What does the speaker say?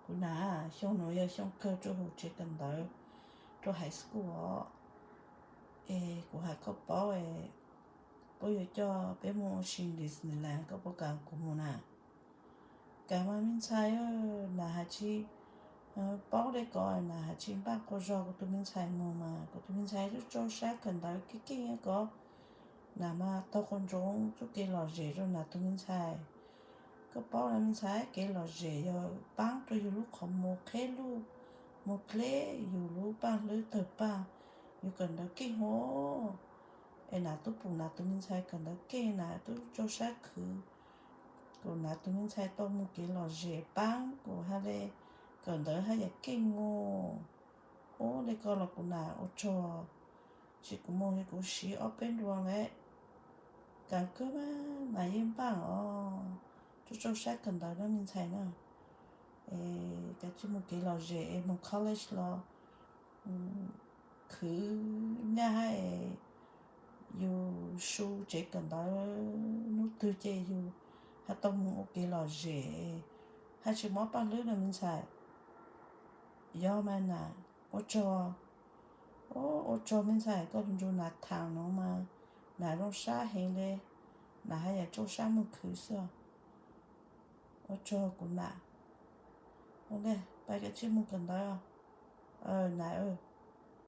Kuv nam, xyoo no yog xyoo kawg rau hauv tsev kawm ntawv rau high school os. Es kuv hais koj paub, puab yuav coj peb mus ua si Disneyland, koj puas kam kuv mus na? Kam mas me ntxhais, nam has tsis paub le ko, nam has tsis npaj quas zog kuv tus me ntxhais mus mas kuv tus me ntxhais tub tsaug sab kawm ntawv keej keej ko. Nam mas taug quas ntsoov txuj kev lom zem rau nam tus me ntxhais. Koj paub na me ntxhais, kev lom zem yog paab rau yug lub qhov muag qheb lug, muag dleb yug lub paaj hlwb tawg paaj, yug kawm ntawv keej hov. Es nam tub pum nam tus me ntxhais kawm ntawv keej, nam tub tsaug sab khwv kuas nam tus me ntxhais tau mus kev lom zem paab kuas has le kawm ntawv hab yam keej mus. Ub, le ko los kuv nam ua tsaug, tsis kuv mus es kuv siv ob peb nruas le. Kam kawg mas, nam yeej npaj os, tub tsaug sab kawm ntawv na me ntxhais na. Es kav tsij mus kev lom zem es mus college los khwv nyaj hab es yug su tsev kawm ntawv hnub twg ces yug hab tau mus ua kev lom zem hab tsis mob paaj hlwb na me ntxhais. Yog mas nam, ua tsaug. Ua tsaug me ntxhais, koj nrug nam thaam nuav mas nam zoo sab heev le, nam hab yam tsaug sab mus khwv xwb. Ua tsaug kuv nam. Ua le, pab kav tsij mus kawm ntawv. Nam,